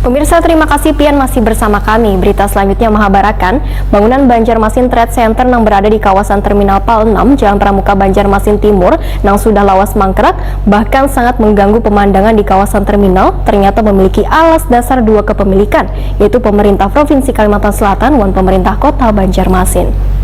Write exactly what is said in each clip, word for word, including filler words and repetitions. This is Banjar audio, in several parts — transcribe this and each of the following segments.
Pemirsa, terima kasih pian masih bersama kami. Berita selanjutnya mahabarakan, bangunan Banjarmasin Trade Center nang berada di kawasan Terminal Pal enam, Jalan Pramuka, Banjarmasin Timur, nang sudah lawas mangkrak, bahkan sangat mengganggu pemandangan di kawasan terminal, ternyata memiliki alas dasar dua kepemilikan, yaitu pemerintah Provinsi Kalimantan Selatan wan pemerintah Kota Banjarmasin.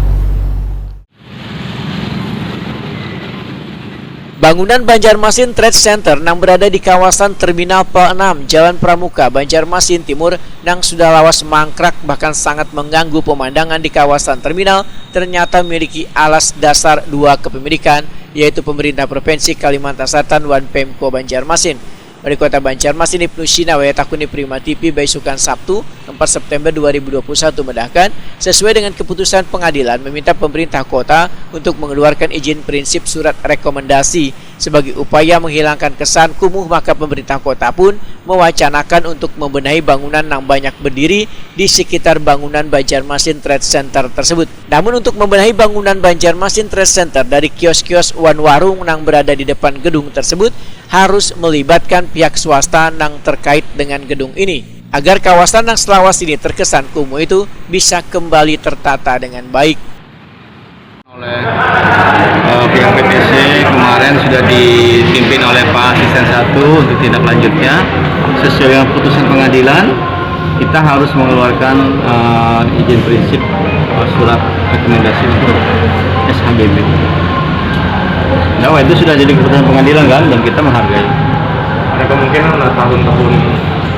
Bangunan Banjarmasin Trade Center nang berada di kawasan Terminal Pal enam, Jalan Pramuka, Banjarmasin Timur, nang sudah lawas mangkrak bahkan sangat mengganggu pemandangan di kawasan terminal, ternyata memiliki alas dasar dua kepemilikan, yaitu pemerintah Provinsi Kalimantan Selatan wan Pemko Banjarmasin. Wali Kota Banjarmasin Ibnu Sina waya takuni Prima T V baisukan Sabtu, empat September dua ribu dua puluh satu, madahkan, sesuai dengan keputusan pengadilan meminta pemerintah kota untuk mengeluarkan izin prinsip surat rekomendasi sebagai upaya menghilangkan kesan kumuh, maka pemerintah kota pun mewacanakan untuk membenahi bangunan nang banyak berdiri di sekitar bangunan Banjarmasin Trade Center tersebut. Namun, untuk membenahi bangunan Banjarmasin Trade Center dari kios-kios wan warung nang berada di depan gedung tersebut harus melibatkan pihak swasta nang terkait dengan gedung ini, agar kawasan nang selawas ini terkesan kumuh itu bisa kembali tertata dengan baik. Oleh eh, pihak B T C kemarin sudah dipimpin oleh Pak Asisten satu untuk tindak lanjutnya. Sesuai dengan putusan pengadilan, kita harus mengeluarkan eh, izin prinsip eh, surat rekomendasi untuk S H B B. Nah, itu sudah jadi keputusan pengadilan kan, dan kita menghargai. Ada kemungkinan lah tahun-tahun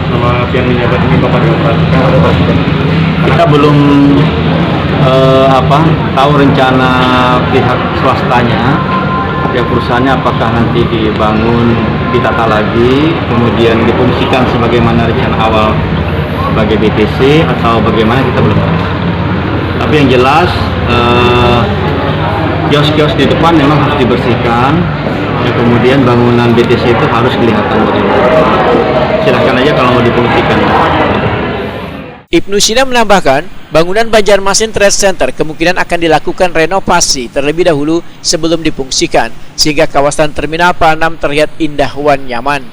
sama pian menjabat ini bakal dioperasikan atau tidak? Kita belum eh, apa tahu rencana pihak swastanya, pihak perusahaannya, apakah nanti dibangun, ditata lagi, kemudian difungsikan sebagaimana rencana awal sebagai B T C atau bagaimana, kita belum tahu. Tapi yang jelas eh, kios-kios di depan memang harus dibersihkan. Ya, kemudian bangunan B T C itu harus kelihatan bagaimana. Silahkan aja kalau mau difungsikan. Ibnu Sina menambahkan, bangunan Banjarmasin Trade Center kemungkinan akan dilakukan renovasi terlebih dahulu sebelum difungsikan, sehingga kawasan Terminal Pal enam terlihat indah wan nyaman.